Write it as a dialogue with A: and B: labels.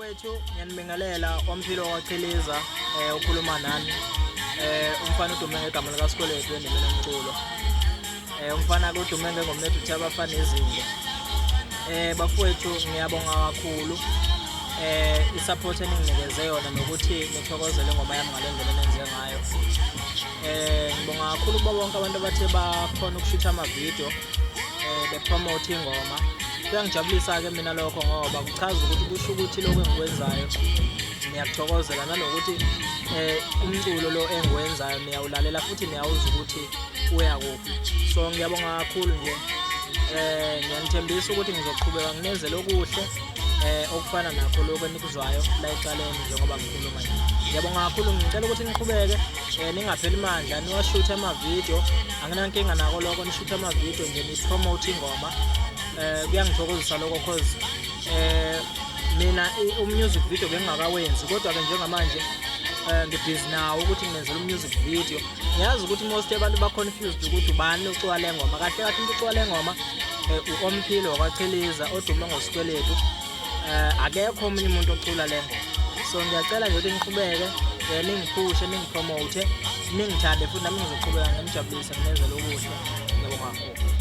A: Bafowethu, ngiyanibingelela. Omphilo waChiliza ukhuluma nani. Umfana udume ngegama likaSikweletu endimeni yomculo. Umfana udume ngengoma ethi uthi abafana izinto. Bafowethu, ngiyabonga kakhulu i-support eninginikeze yona nokuthi nithokozele ingoma yami ngale ndlela enenze ngayo. Ngibonga kakhulu kubo bonke abantu abathe bakhona ukushutha ama-video bepromote ingoma. Kuyangijabulisa-ke mina lokho ngoba kuchaza ukuthi kusho ukuthi lokho engikwenzayo niyakuthokozela, nanokuthi umculo lo engiwenzayo niyawulalela futhi niyawuzwa ukuthi uya kuphi. So ngiyabonga kakhulu nje. Ngiyanithembisa ukuthi ngizoqhubeka nginenzele okuhle okufana nakho lokho enikuzwayo la ecaleni njengoba ngikhuluma nje. Ngiyabonga kakhulu, ngicela ukuthi niqhubeke ningapheli mandla, niwashuthe ama-video. Anginankinga nako lokho, nishuthe ama-video nje ni-promote ingoma. Kuyangithokozisa lokho cause mina umusic video bengingakawenzi, kodwa-ke njengamanje ngibhizi nawo ukuthi nginenzela umusic video. Ngiyazi ukuthi most abantu ba-confused ukuthi ubani ocula le ngoma. Kahle kahle umuntu ocula le ngoma u-Omphilo wakwaChiliza odume ngoSikweletu. Akekho omunye umuntu ocula le ngoma. So ngiyacela nje ukuthi niqhubeke ningiphushe, ningipromote, ningithande futhi nami ngizoqhubeka nginijabulise, nginenzele okuhle. Ngiyabonga kakhulu.